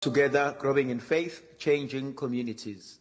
Together, growing in faith, changing communities.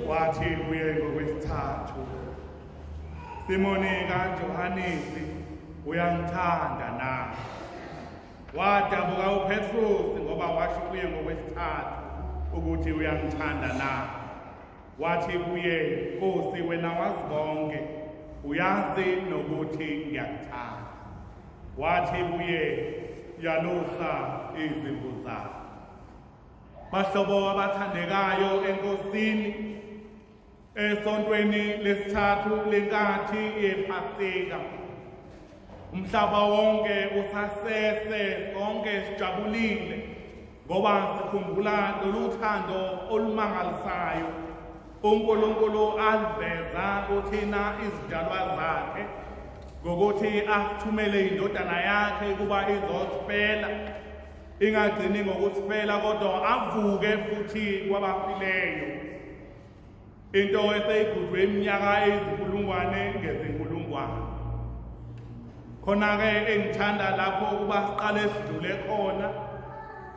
Wathi kuye ngokwesithathu, Simoni kaJohanesi, uyangithanda na? Wadabuka uPetrusi ngoba washo kuye ngokwesithathu ukuthi uyangithanda na. Wathi kuye, Nkosi, wena wazi konke, uyazi nokuthi ngiyakuthanda. Wathi kuye, yalusa izimvu zami. Bahlobo abathandekayo eNkosini, esontweni lesithathu lenkathi yePhasika, umhlaba wonke usasese, sonke sijabulile ngoba sikhumbula lolu thando olumangalisayo uNkulunkulu aliveza kuthina izidalwa zakhe ngokuthi asithumele indodana yakhe ukuba izosifela, ingagcini ngokusifela kodwa avuke futhi kwabafileyo. Into eseyigujwe iminyaka eyizinkulungwane ngezinkulungwane. Khona-ke engithanda lapho ukuba siqale sidlule khona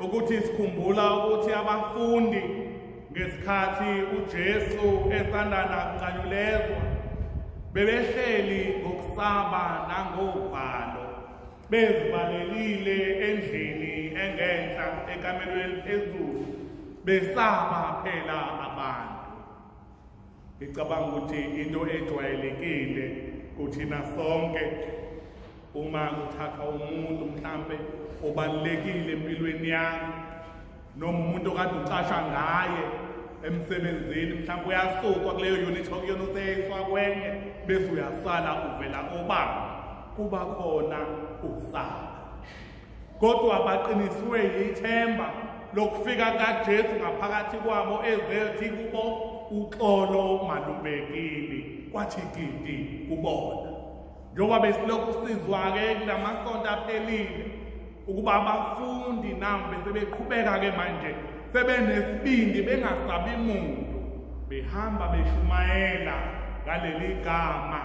ukuthi sikhumbula ukuthi abafundi ngesikhathi uJesu esanda nakunqanyulezwa bebehleli ngokusaba nangovalo, bezivalelile endlini engenhla ekamelweni eliphezulu, besaba phela abantu. Ngicabanga ukuthi into ejwayelekile kuthina sonke uma kuthathwa umuntu mhlampe obalulekile empilweni yakho, noma umuntu okade ucasha ngaye emsebenzini, mhlawumbe uyasukwa kuleyo unit okuyona useyiswa kwenye, bese uyasala uvela obaba, kuba khona ukusaba. Kodwa baqiniswe yithemba lokufika kaJesu ngaphakathi kwabo, ezethi kubo uxolo malubekile, kwathi gidi kubona. Njengoba besilokhu sizwa-ke kulamasonto aphelile ukuba abafundi nabo besebeqhubeka-ke manje sebenesibindi, bengasabi muntu, behamba beshumayela ngaleli gama,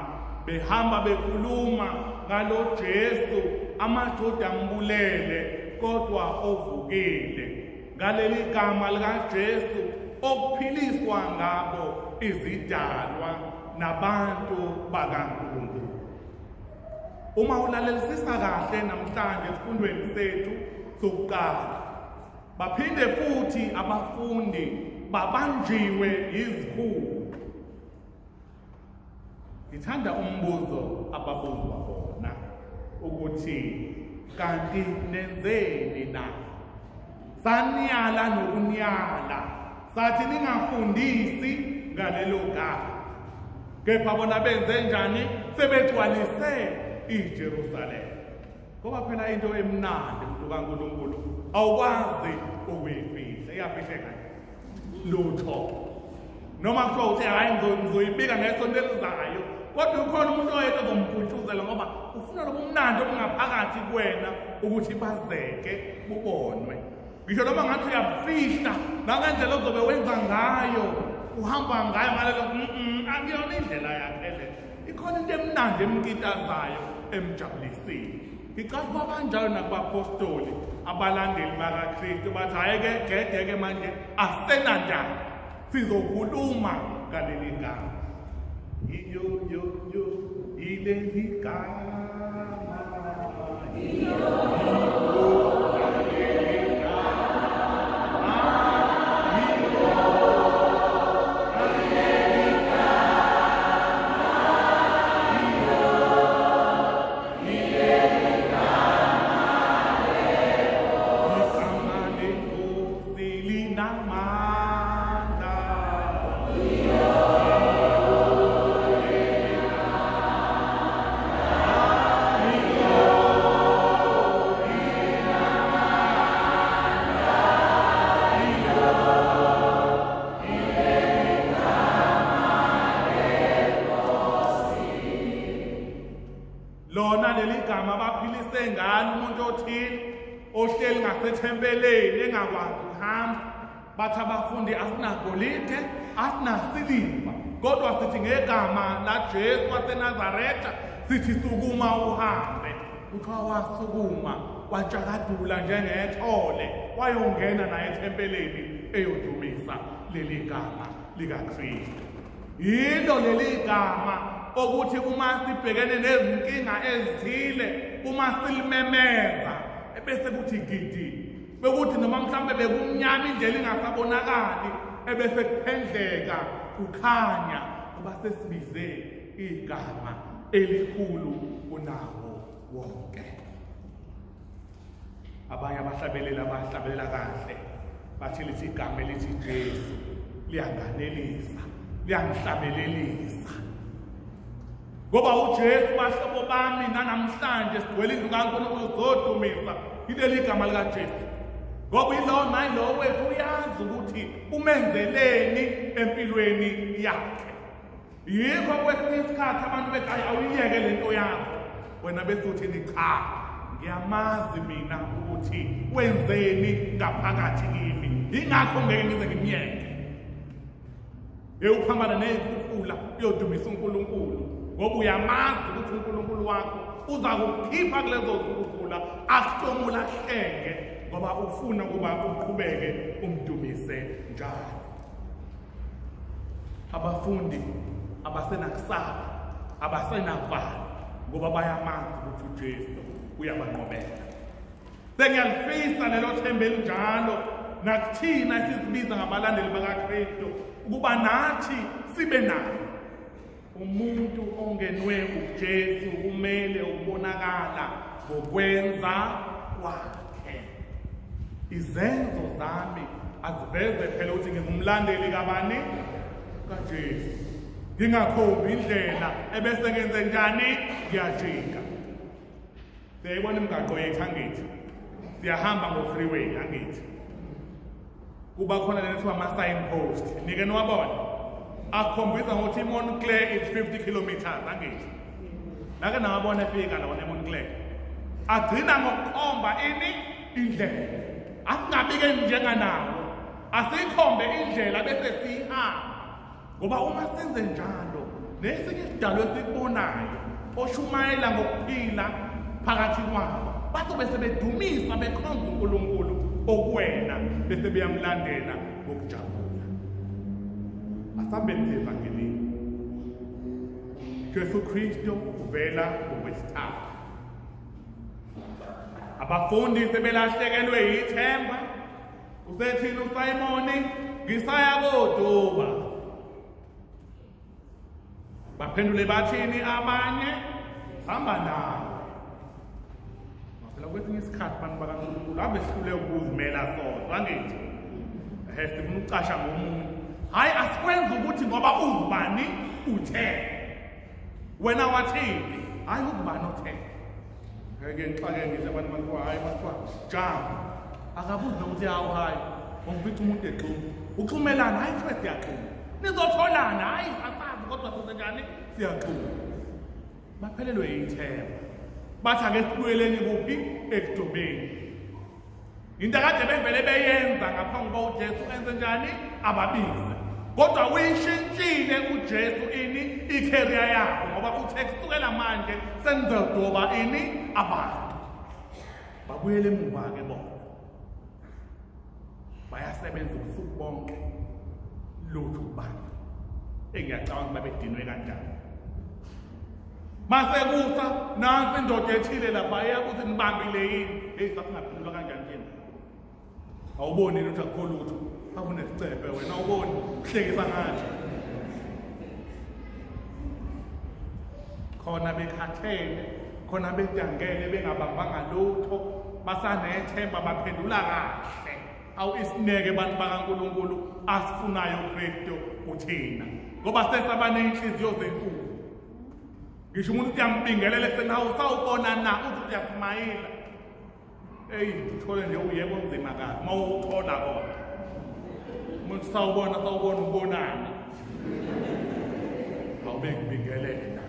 behamba bekhuluma ngalo Jesu amaJuda ambulele kodwa ovukile, ngaleli gama likaJesu okuphiliswa ngabo izidalwa nabantu bakaNkulunkulu. Uma ulalelisisa kahle namhlanje esifundweni sethu sokuqala, baphinde futhi abafundi babanjiwe yizikhulu. Ngithanda umbuzo ababuzwa bona ukuthi kanti nenzeni na? Saniyala nokuniyala, sathi ningafundisi ngalelo gama. Kepha bona benze njani? Sebegcwalise iJerusalema. Ngoba phela into emnandi mntu kaNkulunkulu awukwazi ukuyifihla, iyafihleka lutho. Noma kuthiwa uthi hhayi ngizoyibika ngesonto elizayo, kodwa ukhona umuntu oyedwa ozomputshuzela ngoba ufuna lobu mnandi obungaphakathi kuwena ukuthi bazeke bubonwe. Ngisho noma ngathi uyabufihla nangendlela ozobe wenza ngayo, uhamba ngayo ngalelo, akuyona indlela yakhe le. Ikhona into emnandi emkitazayo emjabulisile. Ngicabanga ukuba banjalo nakubapostoli abalandeli bakaKristu, bathi hhayi-ke gede-ke manje asenandaba, sizokhuluma ngaleli gama. Iyo yo yo ileli gama. Lona leli gama baphilise ngalo umuntu othile ohleli ngasethempeleni engakwazi ukuhamba. Bathi abafundi asinagolide, asinasiliva, kodwa sithi ngegama laJesu waseNazaretha sithi sukuma uhambe. Kuthiwa wasukuma watshakadula njengethole, wayongena naye ethempeleni eyodumisa leli gama likaKristu. Yilo leli gama okuthi uma sibhekene nezinkinga ezithile, uma silimemeza ebese kuthi gidi, bekuthi noma mhlawumbe bekumnyama indlela ingasabonakali, ebese kuphendleka kukhanya ngoba sesibize igama elikhulu kunawo wonke. Abanye abahlabeleli abahlabelela kahle bathi lithi igama elithi Jesu liyanganelisa, liyangihlabelelisa. Ngoba uJesu, bahlobo bami, nanamhlanje sigcwele indlu kaNkulunkulu zodumisa ileli gama likaJesu. Ngoba yilowo nayilowo wethu uyazi ukuthi umenzeleni empilweni yakhe. Yikho kwesinye isikhathi abantu bethi hayi awuyiyeke lento yakho, wena bese uthini? Cha, ngiyamazi mina ukuthi wenzeni ngaphakathi kimi, yingakho ngeke ngize ngimyeke. Uphambana nezikhukhula uyodumisa uNkulunkulu ngoba uyamazi ukuthi uNkulunkulu wakho Uza kukhipha kulezo zikhukhula, akutomula ahlenge, ngoba ufuna ukuba uqhubeke umdumise njalo. Abafundi abasenakusaba, abasenavalo, ngoba bayamazi ukuthi uJesu uyabanqobela. Sengiyalifisa lelo themba elinjalo nakuthina esizibiza ngabalandeli bakaKristu, ukuba nathi sibe nalo. Umuntu ongenwe uJesu kumele ukubonakala ngokwenza kwakhe. Izenzo zami aziveze phela ukuthi ngingumlandeli kabani? KaJesu. Ngingakhombi indlela ebese ngenze njani? Ngiyajika. Siyayibona imigaqo yethu, angithi siyahamba ngo-freeway, angithi kuba khona lento ethiwa ama-sign post, nike niwabona akhombisa ngokuthi iMontclair is 50 kilometers, angithi nake nawabona efika lona eMontclair, agcina ngokukhomba ini indlela. Asingabike njenganawo, asikhombe indlela bese siyihamba, ngoba uma senze njalo nesinye isidalo esikubonayo oshumayela ngokuphila phakathi kwabo bazobe sebedumisa bekhonza uNkulunkulu okuwena, bese beyamlandela ngokujabula. Asambeni evangelini. Jesu Kristu uvela ngokwesithathu. Abafundi sebelahlekelwe yithemba. Usethini uSimoni? Ngisaya koduba. Baphendule bathini abanye? Hamba nawe. Phela kwesinye isikhathi abantu bakaNkulunkulu abehlule ukuzimela sodwa, angithi sifuna ukucasha ngomunye. Hhayi, asikwenzi ukuthi ngoba uzibani uthe, wena wathini? Hhayi, uzibani othe. Ngeke ngixake ngize abantu bathiwa hhayi, bathiwa jump. Akabuzi nokuthi hawu hhayi, ungifica umuntu exhuma. Uxhumelana, hhayi kuthiwe siyaxhuma. Nizotholana, hhayi asazi kodwa senzenjani? Siyaxhuma. Baphelelwe yithemba. Bathi ake sibuyeleni kuphi? Ekudobeni. Into akade bevele beyenza ngaphambi kokuba uJesu enze njani? Ababize. Kodwa uyishintshile uJesu ini icareer yabo, ngoba uthe kusukela manje senizodoba ini abantu. Babuyele emuva ke bona. Bayasebenza ubusuku bonke, lutho kubamba. Engiyacabanga babedinwe kanjani. Mase kusa nansi indoda ethile lapha eyakuthi nibambile yini? Hey, sasingaphendula kanjani thina? Awuboni ukuthi akukho lutho. Awunesicefe wena, awuboni uhlekisa ngathi. Khona bekhathele, khona bedangele, bengabambanga lutho, basanethemba, baphendula kahle. Awu isineke bantu bakaNkulunkulu asifunayo uKristu uthina, ngoba sesabane inhliziyo zenkulu. Ngisho umuntu uyambingelela esenawo sawubona na uthi uyasmayila. Eyi, uthole nje uyebo nzima kabi uma uwuthola kona. Umuntu sawubona sawubona ubonani. Awube ngibingelela.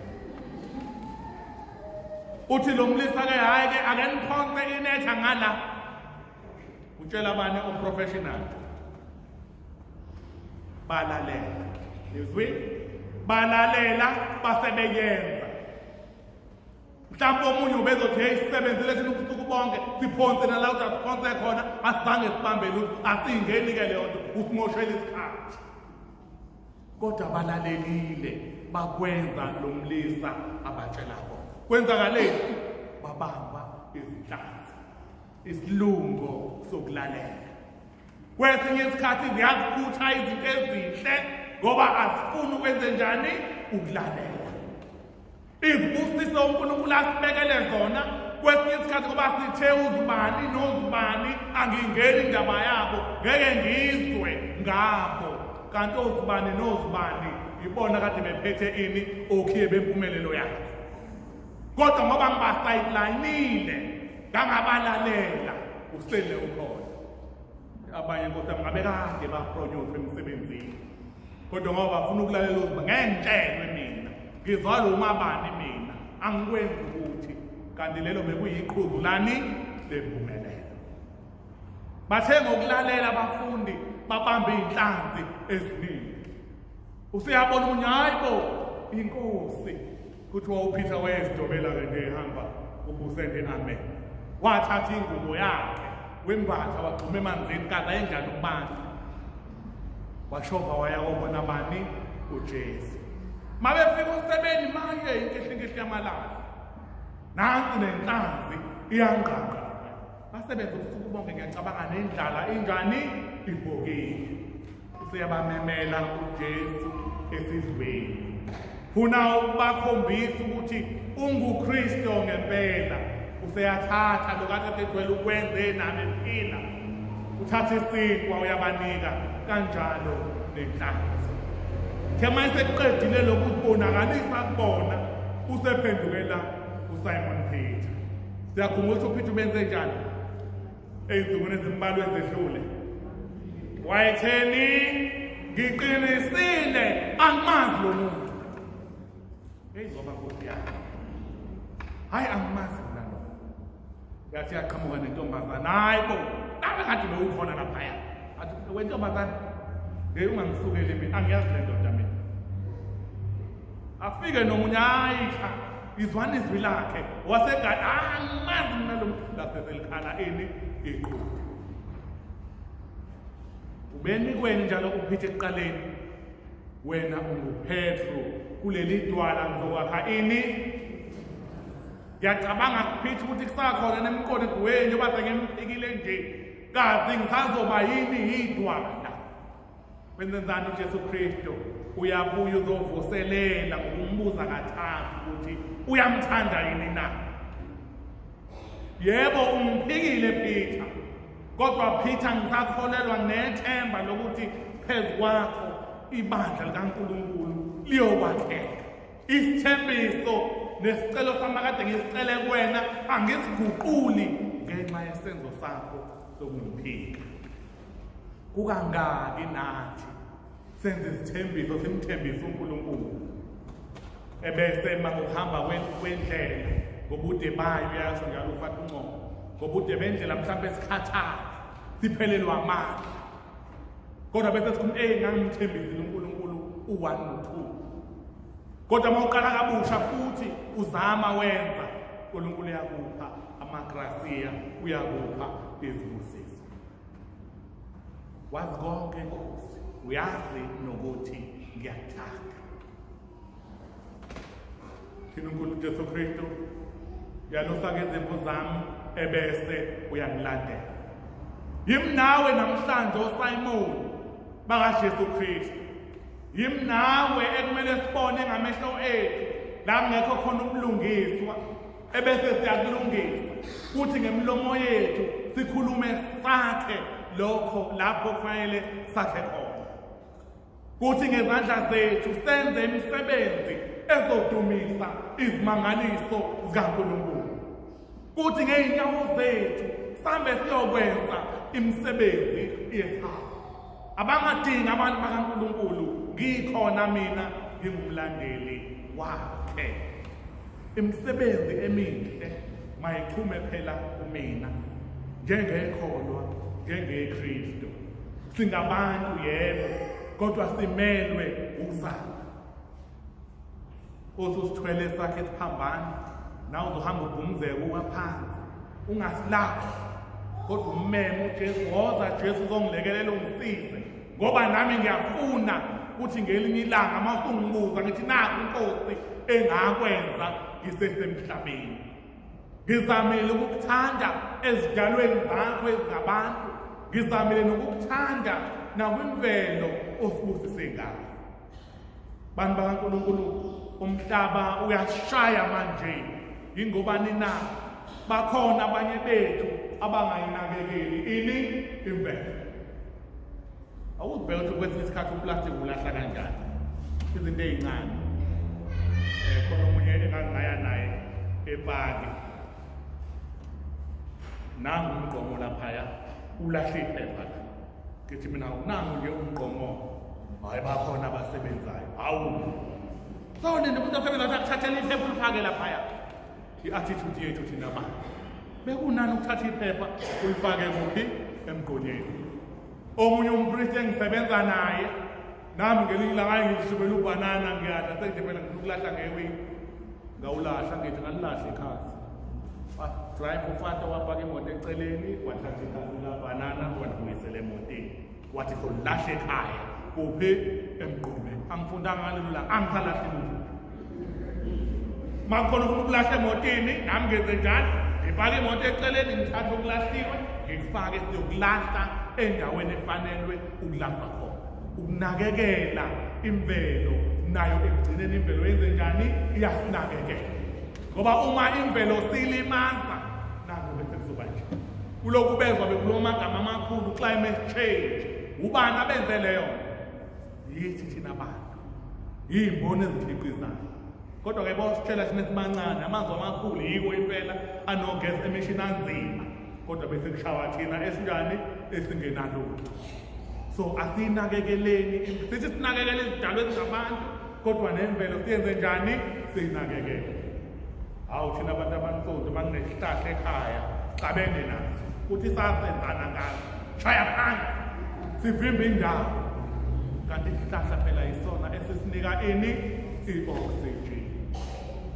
Uthi lo mlisa ke hhayi ke ake niphonse inetha ngala. Utshela abanye oprofessional. Balalela. Izwi balalela basebeyenza. Mhlawumbe omunye ubezothi hey sisebenzile thina ubusuku bonke, siphonse nala uthi asiphonse khona, asizange sibambe lutho, asingeni ke leyo nto, usimoshela isikhathi. Kodwa balalelile, bakwenza lo mlisa abatshela khona. Kwenzakaleni? Babamba izinhlanzi. Isilungo sokulalela. Kwesinye isikhathi ziyaziphutha izinto ezinhle ngoba asifuni ukwenze njani? Ukulalela. Izibusiso uNkulunkulu asibekele zona kwesinye isikhathi ngoba sithe uzibani nozibani angingeni indaba yabo, ngeke ngizwe ngabo. Kanti ozibani nozibani ibona kade bephethe ini okhiye bempumelelo yakho. Kodwa ngoba ngibasayilayinile ngangabalalela, usele ukhona. Abanye nkosi yami ngabe kade bapronyotwe emsebenzini, kodwa ngoba bafuna ukulalela uziba, ngeke ngitshelwe mina, ngizwa lo mabani mina, angikwenzi ukuthi kanti lelo bekuyiqhuzu lani lempumelelo. Bathe ngokulalela abafundi babambe inhlanzi eziningi. Useyabona umunye, hayi bo, inkosi. Kuthiwa uPeter wayezidobela-ke nje ehamba ubusende amen. Wathatha ingubo yakhe wembatha wagxuma emanzini kaze ayenjani ukubanda. Washova waya kobona bani? UJesu. Mabefika usebeni manje inkehlinkehli yamalahle. Nansi nenhlanzi iyangqangqa. Basebenza ubusuku bonke ngiyacabanga nendlala injani ibhokile. Useyabamemela uJesu esizweni. Funa ukubakhombisa ukuthi unguKristu ngempela. Useyathatha lokade egcwele ukwenze nami ephila. Uthatha isinkwa uyabanika kanjalo nenhlanzi. Thema eseqedile lokhu kubonakalisa kubona usephendukela uSimon Peter. Siyakhumbula ukuthi uPeter ubenze njani ey'nsukwini ezimbalwa ezedlule. Wayetheni? Ngiqinisile angimazi lo muntu. Heyi ngoba nkosi yami. Hhayi angimazi mina lo. Yathi yaqhamuka nentombazana. Hayi bo, nawe kade bewukhona laphaya. Athi wentombazana, ngeke ungangisukeli mina, angiyazi le ndoda mina. Afike nomunye hayi cha, izwana izwi lakhe wasegadi angimazi mina lo muntu lase selikhala ini iqhude. Ubenikweni njalo uPeter ekuqaleni wena unguPetru kuleli dwala ngizokwakha ini. Ngiyacabanga kuPeter ukuthi kusakhona nemiqondo edweni njengoba sengimphikile nje kazi ngisazoba yini yidwala. Wenzenzani uJesu Kristu? Uyabuya uzovuselela ngokumbuza kathathu ukuthi uyamthanda yini na. Yebo umphikile Peter, kodwa Peter ngisakholelwa nethemba lokuthi phezu kwakho ibandla likaNkulunkulu liyokwakheka. Isithembiso nesicelo sami kade ngisicele kuwena angisiguquli ngenxa yesenzo sakho sokungiphika. Kukangaki nathi senze izithembiso simthembise uNkulunkulu ebese makuhamba kwendlela ngobude bayo uyasho njalo uFata uNgcobo ngobude bendlela mhlawumbe sikhathala siphelelwa amandla kodwa bese sikhuluma ey ngangimthembisile uNkulunkulu u1 no2 kodwa uma uqala kabusha futhi uzama wenza uNkulunkulu uyakupha amagrasia uyakupha izibusiso. Wazi konke Nkosi, uyazi nokuthi ngiyakuthanda. Thina uNkulunkulu Jesu Kristu uyalusa izimvu zami ebese uyangilandela. Yimi nawe namhlanje oSimon bakaJesu Kristu. Yimi nawe ekumele sibone ngamehlo ethu la kungekho khona ubulungiswa ebese siyakulungisa kuthi ngemilomo yethu sikhulume sakhe lokho lapho kufanele sakhe khona. Kuthi ngezandla zethu senze imisebenzi ezodumisa izimangaliso zikaNkulunkulu. Kuthi ngey'nyawo zethu sambe siyokwenza imisebenzi yesabo. Abangadingi abantu bakaNkulunkulu, ngikhona mina ngingumlandeli wakhe. Imisebenzi emihle mayichume phela kumina njengekholwa njengeKristu. Singabantu yebo, kodwa simelwe ukuzama. Uthi usithwele sakhe isiphambano, nawe uzohamba ugumzeke uwa phansi, ungasilahli kodwa ummeme uJesu, woza Jesu uzongilekelela ungisize ngoba nami ngiyafuna ukuthi ngelinye ilanga uma usungibuza ngithi nakhu inkosi engakwenza ngisesemhlabeni. Ngizamile ukukuthanda ezidalweni zakho ezingabantu, ngizamile nokukuthanda nakwimvelo osibusise ngayo. Bantu bakaNkulunkulu, umhlaba uyashaya manje. Yingobani na? Bakhona abanye bethu abangayinakekeli ini imvelo. Awuzibheke ukuthi kwesinye isikhathi uplastic ulahla kanjani izinto ey'ncane. Khona omunye engangingaya naye epaki, nangu umgqomo laphaya ulahle iphepha la. Ngithi mina nangu nje umgqomo, hhayi bakhona abasebenzayo. Hawu, sawulinde umuntu osebenza athi akuthathele iphepha ulifake laphaya. I-attitude yethu thina bantu bekunani ukuthatha iphepha ulifake kuphi? Emgqonyeni. Omunye umpristi engisebenza naye, nami ngelinye ilanga ngishubela ubhanana ngiyadla senje phela ngifuna ukulahla ngewini. Ngawulahla ngithi ngalilahla ikhasi. Drive ufata wapaka imoto eceleni, wathatha ikhasi labhanana walibuyisela emotini. Wathi solahla ekhaya. Kuphi? Emgqomeni. Angifundanga ngalelo langa, angisalahli lutho. Makhona ufuna ukulahla emotini, nami ngenze njalo. Ngipaka imoto eceleni, ngithathe okulahliwe, ngikufake siyokulahla endaweni efanelwe ukulahlwa khona. Ukunakekela imvelo nayo ekugcineni imvelo yenze njani? Iyasinakekela. Ngoba uma imvelo silimaza, nakho bese kuzoba nje. Kulokhu bezwa bekhuluma amagama amakhulu, climate change. Ubani abenze leyo? Yithi thina bantu. Iyimboni ezikhiqizayo. Kodwa ke bositshela thina sibancane, amazwe amakhulu yiko impela ano-gas emission anzima. Kodwa bese kushawa thina esinjani? Esingenalutho. So asinakekeleni, sithi sinakekele izidalwa ezingabantu, kodwa nemvelo siyenze njani? Siyinakekele. Hawu thina abantu abansundu makunesihlahla ekhaya, sixabene naso. Kuthi sasenzana ngaso. Shaya phansi. Sivimba indawo. Kanti isihlahla phela isona esisinika ini? I-oxygen.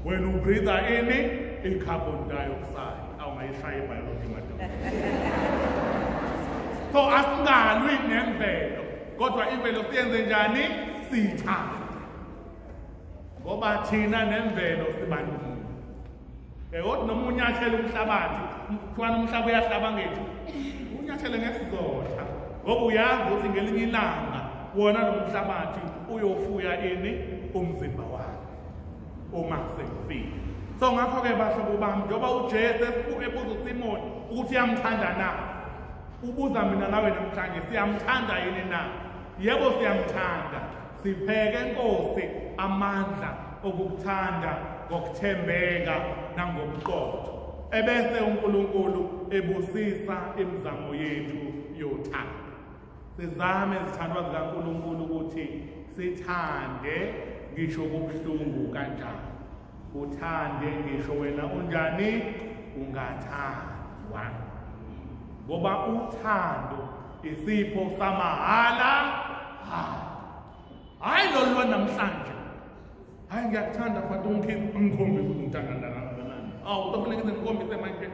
Wena ubreathe ini? I-carbon dioxide. Awungayishaya i-biology madoda. So asingalwi nemvelo, kodwa imvelo siyenze njani? Siyithande. Ngoba thina nemvelo sibantu. Kodwa noma unyathela umhlabathi, kuthiwa umhlaba uyahlaba ngethu. Unyathele ngesizotha. Ngoba uyazi ukuthi ngelinye ilanga wona lo mhlabathi uyofuya ini? Umzimba wakhe. Uma sengifile. So ngakho-ke bahlobo bami, njengoba uJesu ebuza uSimoni ukuthi uyamthanda na, ubuza mina nawe namhlanje, siyamthanda yini na? Yebo siyamthanda. Sipheke Nkosi amandla okukuthanda ngokuthembeka nangobuqotho. Ebese uNkulunkulu ebusisa imizamo yethu yothando. Sizame zithandwa zikaNkulunkulu ukuthi sithande ngisho kubuhlungu kanjani. Uthande ngisho wena unjani? Ungathandwa. Ngoba uthando isipho samahhala. Hayi lolu lwanamhlanje. Hayi ngiyakuthanda fata ungikhombise ukuthi ngithanda kangakanani. Awu kufanele ngize ngikhombise manje.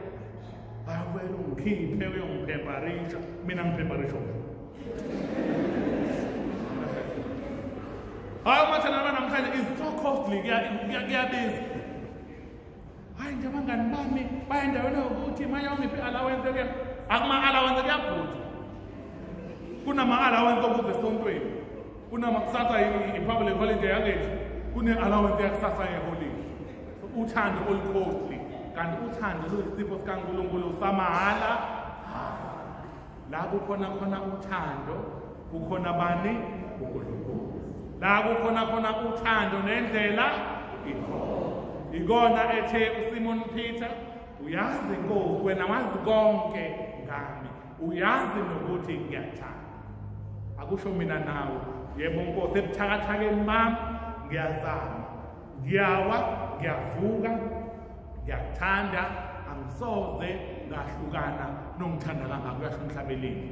Hayi wena ungikhiphe uyongipheparisha, mina ngipheparisha. Hayi umathanda namhlanje is so costly, kuyabiza. Hayi nje abangani bami baya endaweni yokuthi manje ungiphi allowance ke? Akuma allowance kuyabhuda. Kunama allowance okuze esontweni. Kunama kusasa i-public holiday yangethu. Kune allowance yakusasa yeholiday. Uthando olucostly, kanti uthando luyisipho sikaNkulunkulu samahhala. La kukhona khona uthando, kukhona bani? uNkulunkulu. La kukhona khona uthando nendlela ikhona. Ikona ethe uSimon Peter, uyazi Nkosi wena wazi konke ngami, uyazi nokuthi ngiyakuthanda. Akusho mina nawe, yebo Nkosi, ebuthakathakeni bami ngiyazama, ngiyawa, ngiyavuka, ngiyakuthanda, angisoze ngahlukana nongithanda kangaka, uyasho umhlabeleli.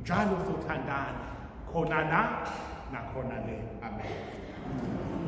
Njalo sothandana khona la nakhona le. Amen.